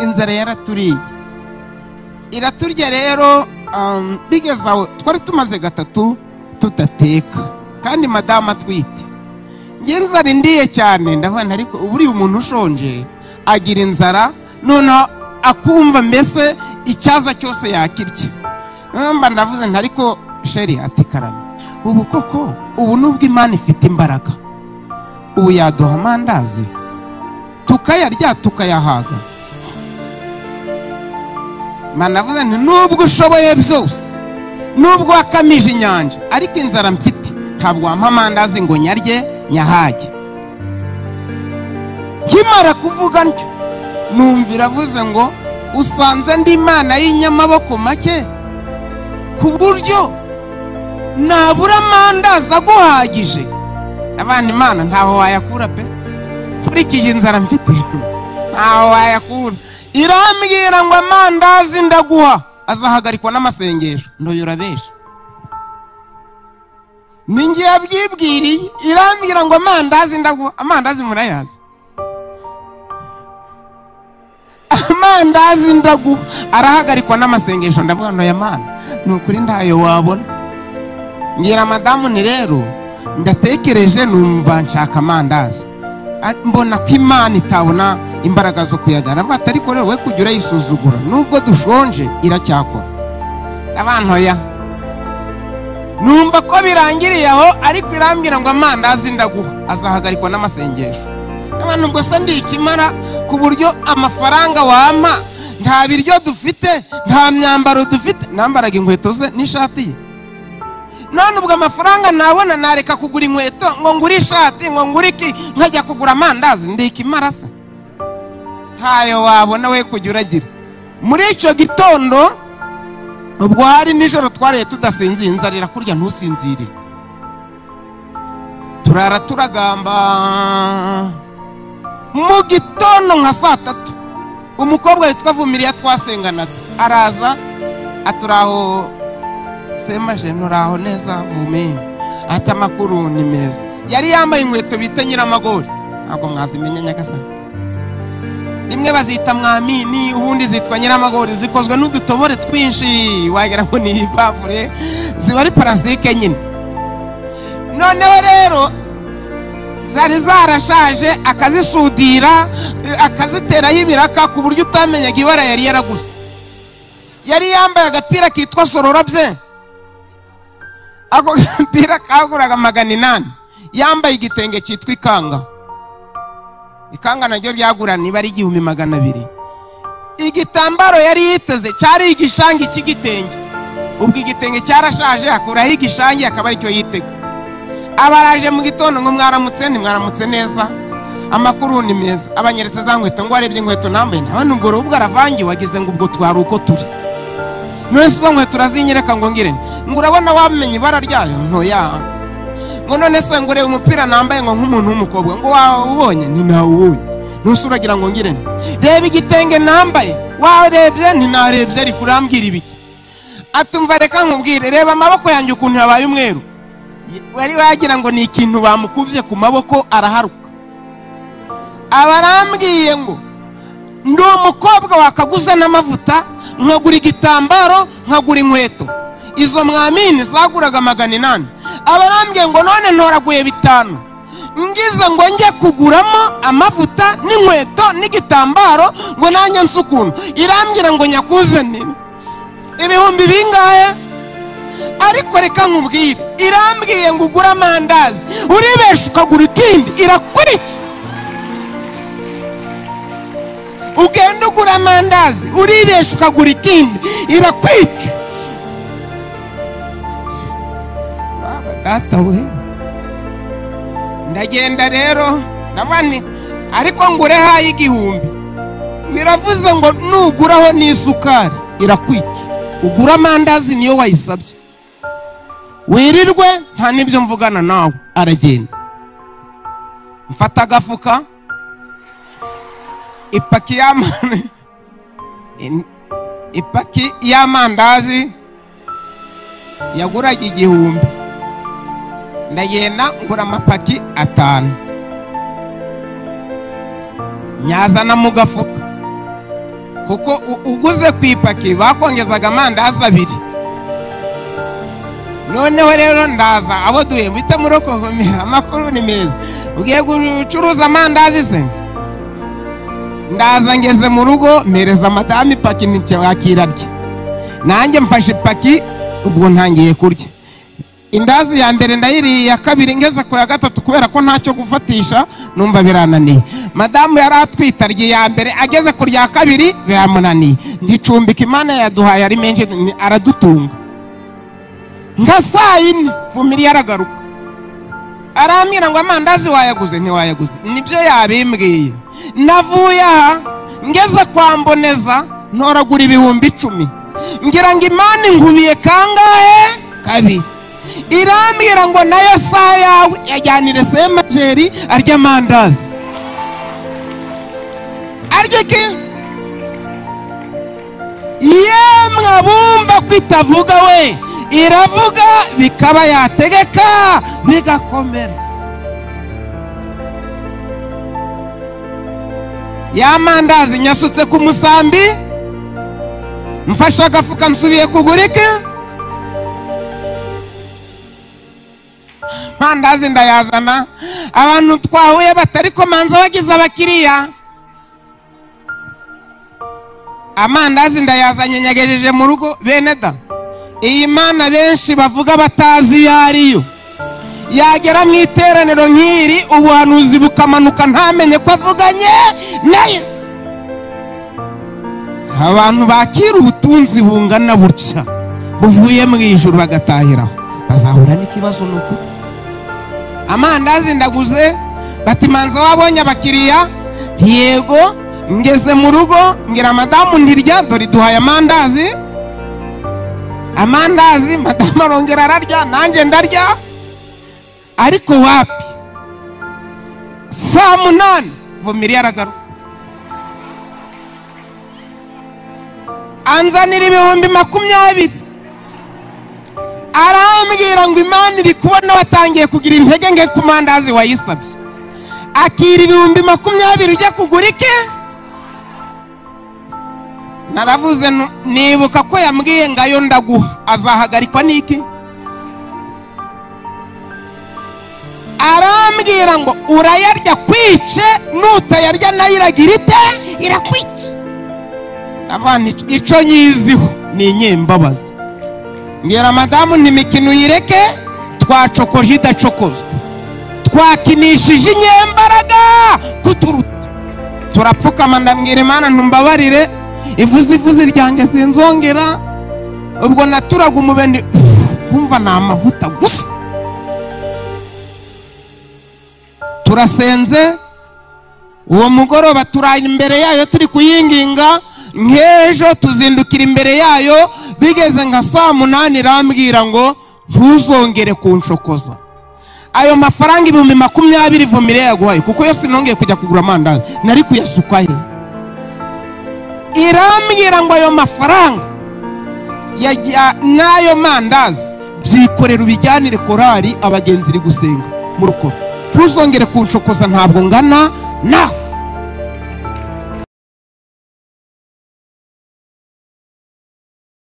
Inzara yaraturiye iraturya rero. Bigeze aho twari tumaze 3 tudateka, kandi madamu atwite. Njye inzara indiye cyane, ndabona ariko buriya umuntu ushonje agira inzara, noneho akumva mbese icyaza cyose yakirya. Noneho mba ndavuze nti ariko sheri, ati karame, ubu koko ubu nubwo Imana ifite imbaraga, ubu yaduha amandazi tukayarya tukayahaga. Manavuze nti nubwo ushoboye byose, nubwo wakamije inyanja, ariko inzara mfite ntabwo wampa amandazi ngo nyarye nyahage. Nkimara kuvuga ntyo numva iravuze ngo usanze ndi Imana y'inyamaboko make ku buryo nabura amandazi aguhagije. Abana Imana ntaho wayakura pe, nkurikije inzara mfite ntaho wayakura. Irambwira ngo amandazi ndaguha azahagarikwa n'amasengesho. Ndoyo urabesha, ninjye yabyibwiriye. Irambwira ngo amandazi ndaguha. Amandazi murayazi? Amandazi ndaguha arahagarikwa n'amasengesho. Ndavuga ntoya Mana, ni ukuri ntayo wabona. Ngira madamu ni rero ndatekereje numva nshaka amandazi, mbona ko Imana itabona imbaraga zo kuyagana. Ariko rero we kujya urayisuzugura, nubwo dushonje iracyakora. Abantoya numva ko birangiriye aho, ariko irambwira ngo amandazi ndaguha azahagarikwa n'amasengesho. Abantu ubwo se ndikimara ku buryo amafaranga wampa, nta biryo dufite, nta myambaro dufite. Nambaraga inkweto ze n'ishati ye. None ubwo amafaranga nabona nareka kugura inkweto ngo ngure ishati ngo ngure iki, nkajya kugura amandazi? Ndikimara se? Ntayo wabona we kujya uragira. Muri icyo gitondo ubwo hari nijoro twariye tudasinziye, inzara irakurya ntusinzire, turara turagamba. Mu gitondo nka saa 3 umukobwa witwa Vumiriya twasenganaga araza aturaho, semaje nuraho neza Vumi, ati amakuru ni meza. Yari yambaye inkweto bita nyiramagori, ntabwo mwazimenya nyagasani, rimwe bazita mwamini ubundi zitwa nyiramagori, zikozwe n'udutobore twinshi wagira ngo ni ibavure, ziba ari parasitike nyine. Noneho rero zari zarashaje, akazisudira akaziteraho ibiraka ku buryo utamenyaga ibara yari yaraguze. Yari yambaye agapira kitwa sororabye, ako gapira kaguraga 800. Yambaye igitenge cyitwa ikanga, ikanga naryo ryagura niba ari 1200. Igitambaro yari yiteze cyari igishangi cy'igitenge, ubwo igitenge cyarashaje akuraho igishangi akaba aricyo yitega. Abaraje mu gitondo ngo mwaramutse, ntimwaramutse neza, amakuru ni meza. Abanyeretse za nkweto ngo arebye inkweto nambaye, ntabwo ubwo rubwo aravangiwe, wagize ngo ubwo twari uko turi. None izo nkweto urazinyereka ngo ngire ngo urabona wamenye ibara ryayo? Ntoya. Ngo none se ngo urebe umupira nambaye ngo nk'umuntu w'umukobwa, ngo wawubonye? Ntinawubonye. Nuse uragira ngo ngire reba igitenge nambaye, warebye? Ntinarebye, ariko urambwira ibiki? Atumva reka nkubwire, reba amaboko yanjye ukuntu yabaye umweru. Wari wagira ngo ni ikintu bamukubye ku maboko araharuka. Abarambwiye ngo ndi umukobwa wakaguza n'amavuta, nkagura igitambaro, nkagura inkweto. Izo mwamini zaguraga 800. Abarambwiye ngo none ntoraguye 5, ngize ngo njye kuguramo amavuta n'inkweto n'igitambaro ngo nanjye nsukuntu. Irambwira ngo nyakuzanire ibihumbi bingahe? Ariko reka nkubwire, irambwiye ngo ugure amandazi, uribesha ukagura ikindi irakurikira. Ugenda ugura amandazi, uribesha ukagura ikindi irakwica. Baba data we, ndagenda rero ndabani, ariko ngure hayi 1000. Biravuze ngo nuguraho n'isukari irakwica. Ugura amandazi niyo wayisabye, wirirwe nta n'ibyo mvugana nawe. Aragenda mfata agafuka, ipaki y'amandazi yaguraga 1000. Ndagenda ngura amapaki 5 nyazana mu gafuka. Kuko uguze ku ipaki bakongezaga amandazi 2. Noneho rero ndaza abo duhe bita murokomera amakuru ni meza. Ugiye gucuruza amandazi se? Ndaza ngeze mu rugo mpereza madame ipaki nticyakirarya. Nanjye mfashe ipaki ubwo ntangiye kurya. Indazi ya mbere ndayiriye, ya kabiri ngeze ku ya gatatu kubera ko ntacyo gufatisha numva birananiye. Madamu yari atwita arya ya mbere ageze ku rya kabiri biramunaniye. Nticumbika Imana yaduhaye ari menshi aradutunga. Nka saa 4 Vumiriya aragaruka. Arambwira ngo amandazi wayaguze ntiwayaguze. Nibyo yabimbwiye. Navuye aha ngeze kwa Mboneza ntoragura 10,000. Ngira ngo Imana inkubiye kangahe? Kabiri. Irambwira ngo nayo saa yawe yajyanire Semajeri arya amandazi. Arya iki? Yemwe abumva ko itavuga we, iravuga bikaba yategeka bigakomera. Ya mandazi nyasutse ku musambi, mfashe agafuka nsubiye kugura iki? Mandazi ndayazana. Abantu twahuye batari komanza wagize abakiriya. Amandazi ndayazanye nyagejeje mu rugo. Bene da, iyi Mana benshi bavuga batazi yariyo. Yagera mu iteraniro nk'iri ubuhanuzi bukamanuka ntamenye ko avuganye nayo. Abantu bakira ubutunzi bungana butya buvuye mu ijuru bagatahiraho bazahura n'ikibazo. Nuko amandazi ndaguze, bati manza wabonye abakiriya? Yego. Ngeze mu rugo ngira madamu ntirya, dore duhaye amandazi. Amandazi madamu arongera ararya, nanjye ndarya. Ariko wapi, saa 8 Vumiriya aragaruka anzanira 20,000. Arambwira ngo Imana iri kubona watangiye kugira intege nke ku mandazi wayisabye. Akira 20,000 ujya kugura iki? Naravuze nibuka ko yambwiye ngayo ndaguha, azahagarikwa n'iki? Arambwira ngo urayarya kwice, nutayarya nayo iragira ite? Irakwica. Abana ico nyiziho ni inyembabazi. Mbwira madamu ntimikino uyireke, twacokoje idacokozwa, twakinishije inyembaraga kuturuta. Turapfukama ndambwira Imana ntumbabarire, ivuze ivuze ryanjye sinzongera. Ubwo naturaga umubeni kumva ni amavuta gusa. Turasenze uwo mugoroba turaye imbere yayo turi kuyinginga. Nk'ejo tuzindukira imbere yayo bigeze nka saa 8 irambwira ngo ntuzongere kunshokoza. Ayo mafaranga 20,000 Vumiriya yaguhaye, kuko yose nongeye kujya kugura amandazi nari kuyasukayo. Irambwira ngo ayo mafaranga n'ayo mandazi byikorera ubijyanire korari abagenzi iri gusenga mu rukoro. Ntuzongere kunshokoza ntabwo ngana nawe.